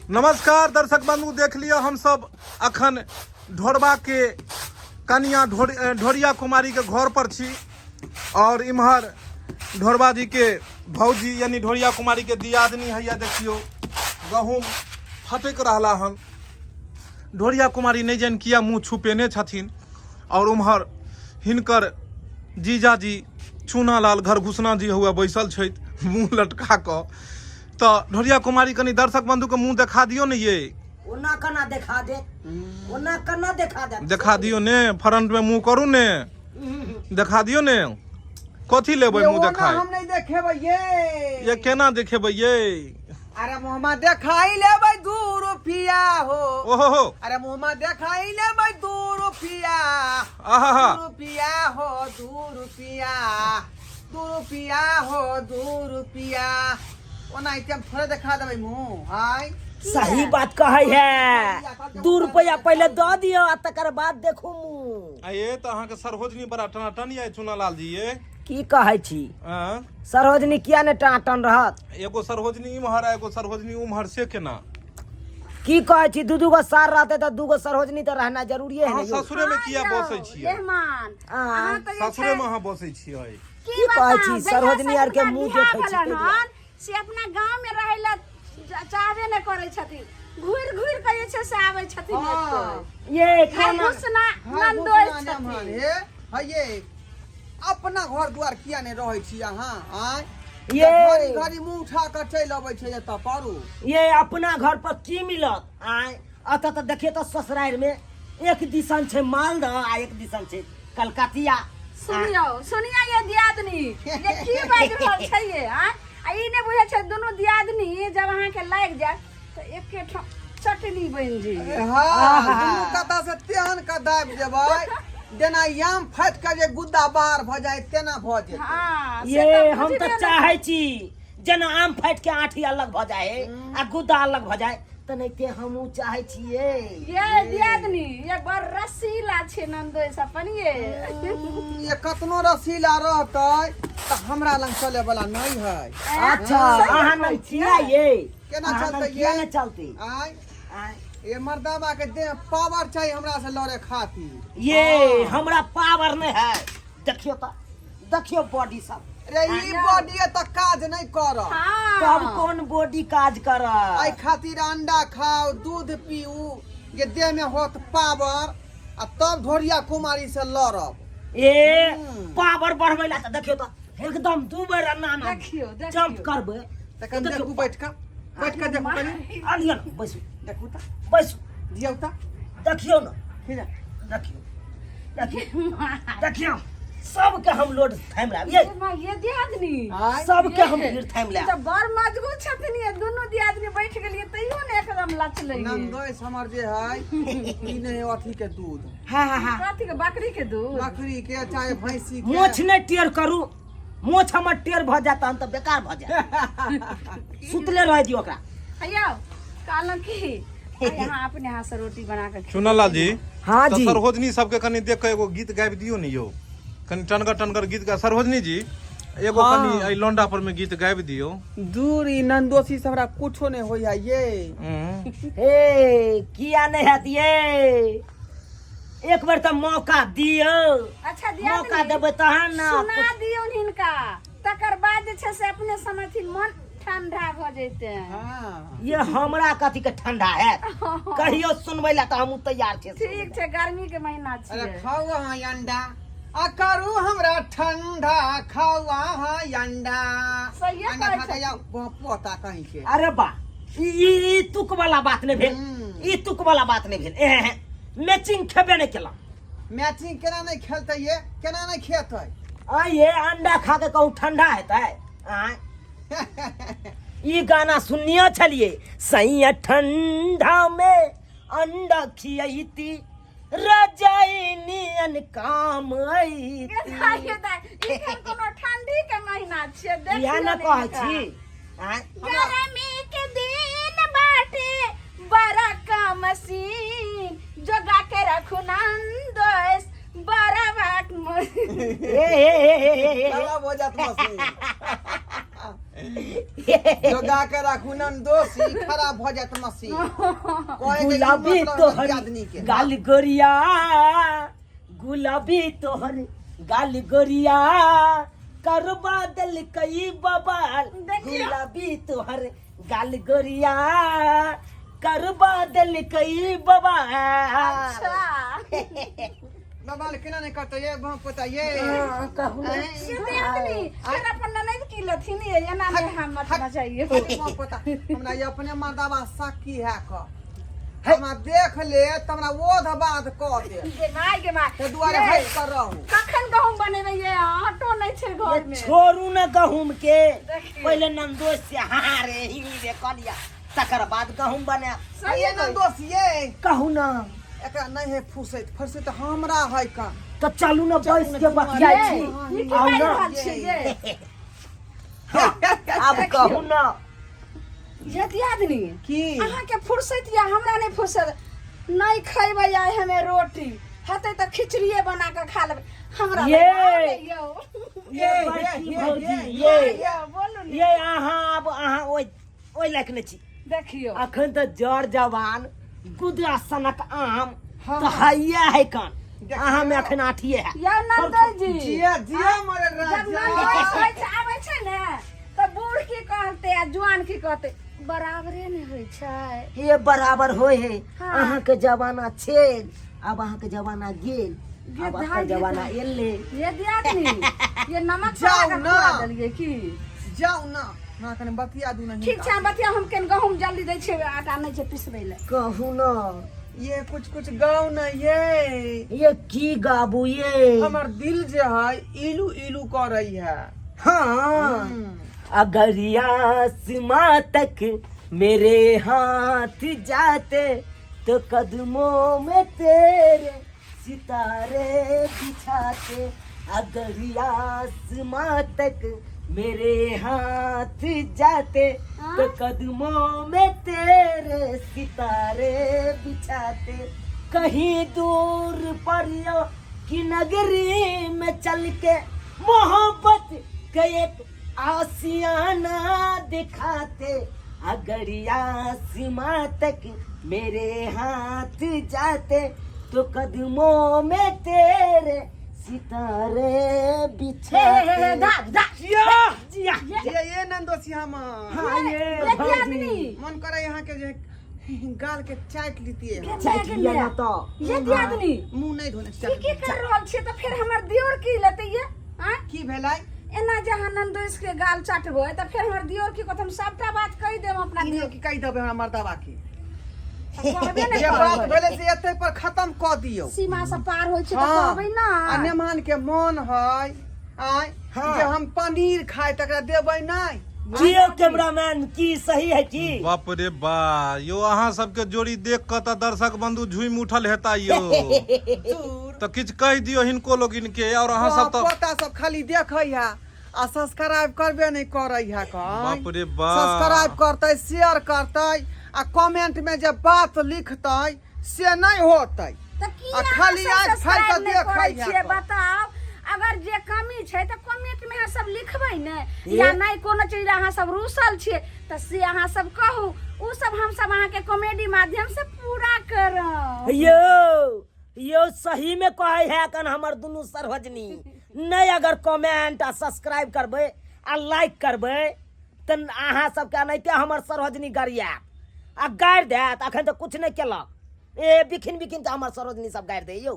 नमस्कार दर्शक बंधु, देख लिअ हम सब अखन ढोरबा के कनिया ढोरिया कुमारी के घर पर छी और इम्हर ढोरबा जी के भौजी यानी ढोरिया कुमारी के दियादनी हैया देखियो गहूम फटक रहला हन। ढोरिया कुमारी नहीं जान किया मुँह छुपेने छथिन और उम्हर हिनकर जीजाजी चूनालाल घर घुसना जी हुआ बैसल छथि मुँह लटका कऽ। तऽ ढोरिया कुमारी कनी दर्शक बंधु के मुँह देखा दियौ ने ये। ओना कना देखा दे, ओना कना देखा दे, देखा दियौ ने, फ्रंट में मुँह करू ने, देखा दियौ ने। कथी लेबै मुँह देखाय? हम नहीं देखेबै ये। ये केना देखेबै ये? अरे मुँहमा देखाई लेबै 2 रुपया हो। ओहो हो। अरे मुँहमा देखाई लेबै 2 रुपया। आहा। 2 रुपया हो, 2 रुपया, 2 रुपया हो, 2 रुपया। ओना हम थोड़े देखा देबै मुँह। हाय सही बात कहै है, 2 रुपया पहले दऽ दियौ आ तकर बाद देखू मुँह। आ ये तऽ अहाँके सरोजनी बड़ा टनाटन ये चुनालाल जी ये। की कहै छी? आँ? सरोजनी किया ने टनाटन रहत? एगो सरोजनी इम्हर आ एगो सरोजनी उम्हर, से केना? की कहै छी, दू दू गो सार रहते तऽ दू गो सरोजनी तऽ रहना जरूरी है अहाँ ने यौ। ससुरे में किया बसै छियै? मेहमान, अहाँ तऽ जे ससुरे में अहाँ बसै छियै? की की कहै छी, बताउ, जहिया सरोजनी से आर के हुनका मुँह बियाह देखै छी भेलनि ताहि दुआरे। हन, से अपना गाँव में रहै लए चाहबे नहि करै छथिन, घुरि घुरि कऽ जे छै से आबै छथिन। हाँ। ये खाना घुसना हाँ, नन्दोइ घुसना छथिन। नेमहन, हे हये अपना घर दुआर किया नहि रहै छी अहाँ? आँय ये। घड़ी घड़ी मुँह उठा कऽ चलि अबै छै एतऽ परू। ये अपना घर पर की मिलत? आय अतऽ तऽ देखिए तऽ ससुरारि में एक दिसन छै मालदह आ एक दिसन छै कलकतिया। सुनियौ सुनियौ ये दियादनी, ये की बाजि रहल छै ये? आँय, आ ई नहि बुझै छै दुनू दियादनी जब अहाँके लागि जायत तऽ एके ठाम चटनी बनि जाइए। हाँ, आहा। दुनू कता से तेहन कऽ दाबि देबै जेना याम फाटि कऽ जे गुद्दा बाहर भऽ जाय तेना भऽ जेतै। हाँ, से ये तऽ हम बुझबे तऽ नहि। चाहै छी जेना आम फाटि के आँठी अलग भऽ जाए आ गुद्दा अलग भऽ जाए, तेनाहिते हमहूँ चाहै छियै। ये दियादनी, ये बड़ रसीला छै नन्दोइ अपन ये। ये कतनो रसीला रहतै तऽ हमरा लग चले वाला नहीं है। अच्छा, अहाँ लग किया ये? केना अहाँ लग चलतै किया ये? नहि चलतै? आँय आँय। ये मर्दाबा के देह पावर चाहिए हमरा से लड़े खातिर। ये हमरा पावर नहीं है, देखियो तऽ, देखियो बॉडी सब। रे ई बॉडी तऽ काज नहीं करत। हाँ। तब कोन बॉडी काज करत? एहि खातिर अंडा खाओ, दूध पीऊ, जे देह में होत पावर आ तब ढोरिया कुमारी से लड़ब। ए पावर बढ़बै ला तऽ देखियो तऽ एकदम दू बेर अन्ना ना देखियो, देखियो। जंप करबै। तखन देखियो, देखू बैठ कऽ, बैठ कऽ देखू कनि। आलियो ने, बैसू। देखू तऽ। बैसू। दियौ तऽ। देखियो ने। ठीक है। देखियो, देखियो, देखियो, सबके हम लोड थामि लायब ये। माँ, ये दियादनी। आँय? सबके हम भीड़ थामि लायब। ई तऽ बड़ मजबूत छथिन ये दुनू दियादनी, बैठ गेलियै तैयो ने एकदम लचलै ये। नंदोइस हमर जे है ई नहीं अथी के दूध। हाँ, हाँ, हाँ। कथी के? बकरी के दूध? बकरी के चाहे भैंसी के। मोछ नहि टेढ़ करू, मोछ हमर टेढ़ भऽ जायत तहन तऽ बेकार भऽ जायत। सुतले रहै दियौ ओकरा। हैयौ, कहलहुँ की आइ अहाँ अपने हाथ से रोटी बना के चुनालाल जी। हाँ तऽ जी। सरोजनी सबके कनि देख कऽ एगो गीत गाबि दियौ ने यौ, कनि टनगर टनगर गीत गा। सरोजनी जी एगो हाँ। कनि एहि लौंडा पर में गीत गाबि दियौ। दूर ई नंदोसी से हमरा कुछो नहीं होइया ये। हे किया नहीं हैत ये, एक बेर तऽ मौका दियौ। अच्छा दिया मौका देबै तहन ने सुना दियौ हिनका, तकर बाद जे छै से अपने समझथिन मन ठंडा भऽ जैते। हाँ। ये हमरा कथी के ठंडा हैत, कहियो सुनबै ला तऽ हमहूँ तैयार छियै। ठीक छै, गर्मी के महीना अरे छियै। खाउ अहाँ अंडा आ करू हमरा ठंडा, खाउ अहाँ अंडा। सहिए अंडा कहै खा के छथिन। जाउ पोता कहीं के। अरे बा, ई ई ई तुक वाला बात नहीं भेल। ई तुक वाला बात नहीं भेल। एहे मैचिंग खेबे नहीं केला। मैचिंग केना नहीं खेलते ये, केना नहीं खेतै? आ ये अंडा खा के कहूँ ठंडा हेतै? आँय ई गाना सुननियो छलिए, सैया ठंडा में अंडा खियैती रजाई नियन काम ऐती। ई कोनो ठंडी के महीना छियै, देखियौ इएह ने ने कहै हिनका। छी। आँय? गर्मी के दिन बाटे बड़ा कमसीन, जोगा के रखू नंदोस बड़ा बात ए, ए, ए, ए, ए, ए, ए। खराब हो जात मशीन। हे, जोगा के राखू ननदोसी, खराब भऽ जायत मसी। कहै के ई गुलाबी मतलब तोहर दियादनी के। गाल गोरिया, गुलाबी तोहर गाल गोरिया, करबा दिल कई बबाल। देखियौ। गुलाबी तोहर गाल गोरिया, करबा दिल कई बबाल। अच्छा। बबाल केना नहि करतै ये भौं पोता ये? हाँ, कहू ने। से दियादनी फेर अपन ननैद की लथिन ये, एना नहि हम मत बजाइए। अरे भौं पोता, हमरा ये अपने मर्दाबा साकी है क हमरा देख ले त हमरा ओध बाध कऽ दे। गे my, गे my. ताहि दुआरे ये, हटि कऽ रहू। कखन गहूम बनेबै ये? आटो नहि छै घर में। छोड़ू ने गहूम के। देखियौ। पहिले नंदोस से हाँ रे ही रे कऽ लिया, तकर बाद गहूम बनायब। सही ये कहै। नंदोस ये, कहू ना। एकरा नहि है फुसैत, फुसैत हमरा है का। तऽ चलू ने, चलू बैस ने, के दुनू बतियाइ ये, छी। ई की आउ बाजि ने। रहल छियै ये? आब कहू ना। ये दियादनी, की? अहाँके फुर्सत या हमरा नहि फुर्सत? नहि खैबै आइ हमे रोटी, हेतै तऽ खिचड़िए बना कऽ खा लेबै। हमरा ये। बना दियौ। ये ये, बड़की ये, भौजी, ये, ये ये बोलू ने। ये अहाँ आब अहाँ ओहि ओहि लायक नहि छी। देखियौ। अखन तऽ जर जवान गुदरा सनक आम हाँ। तऽ हैया है कान। देखियौ। अहाँ में अखन आठिए है। यौ नंदन जी, जिया जिया मरे जब राजा। नंदन होइ छै, आबै छै ने तऽ बूढ़ की कहते आ जुआन की कहते, बराबरे नहि होइ छै। ये बराबर होय है। हाँ। अहाँ के जमाना छै, आब अहाँ के जमाना गेल। गे आब दाइ, अखन गे जमाना दाइ। एलै। ये दियादनी, ये नमक जाउ चढ़ा कऽ ना। खुआ देलियै की? जाउ ना, हमरा कनि बतिया दू ने। ठीक छै, बतिया। हम केन गहूम जल्दी दै छियै, आटा नहि छै पिसबै लए। कहू ना। ये कुछ कुछ गाउ ना ये। ये की गाबू ये? हमर दिल जे है इलू इलू करै है। हाँ, अगर आसमां तक मेरे हाथ जाते तो कदमों में तेरे सितारे बिछाते, अगर आसमां तक मेरे हाथ जाते तो कदमों में तेरे सितारे बिछाते, कहीं दूर परियों की नगरी में चल के मोहब्बत के एक आसियाना दिखाते, अगर आसमां तक मेरे हाथ जाते तो कदमों में तेरे सितारे बिछाते। दा दा। जिया जिया। ये ये नंदोसी हम। हाँ ये ये भौजी। दियादनी, मन करे यहाँ के जे गाल के चाट लीतिए। चाटि लिअ ना तऽ। ये दियादनी, मुंह नहीं धोने। की की कर रहल छियै? तऽ फेर हमर दियोर की लेतै ये? आँय? की भेलै? एना जे अहाँ ननदोस के गाल चाटबै तऽ फेर हमर दियोर की कहत? हम सबटा बात कहि देब अपना की दियोर की कहि देबै हमरा मर्दाबा के? के। कहबे ने जे बात करबै। भेलै से एते पर खत्म कऽ दियौ। सीमा से पार होइ छै तऽ हाँ। कहबै ना। आ नेमान के मन है आय हाँ। जे हम पनीर खाय, तकरा देबै नहि। जियो कैमरामैन, की सही है की? बाप रे बा, यो अहाँ सबके जोड़ी देख कऽ तऽ दर्शक बंधु झूमि उठल हेता यो। दूर। तऽ किछु कहि दियौ हिनको लोगिन के और अहाँ सब तऽ पोता सब खाली देखै है आ सब्सक्राइब करबे नहि करै है। बाप रे बा। सब्सक्राइब करतै, शेयर करतै आ कमेंट में जे बात लिखतै से नहि होतै। तऽ की आ अहाँ खाली सब आँखि फाड़ि कऽ सब्सक्राइब नहि देखै करै है छियै? तऽ। बताउ, अगर जे कमी छै तऽ कमेंट में अहाँ सब लिखबै ने, या नहि कोनो चीज लए अहाँ सब रूसल छियै तऽ से अहाँ सब कहू, उ सब हम सब अहाँके कॉमेडी माध्यम से पूरा करब। यो यो, सही में कहै है कन हमर दुनू सरहोजनी, नहि अगर कमेंट आ सब्सक्राइब करबै आ लाइक करबै तऽ अहाँ सबके एनाहिते हमर सरोजनी गरियात आ गारि देत। अखन तऽ कुछ नहि केलक, ए बिखिन बिखिन तऽ हमर सरोजनी सब गारि दै यौ।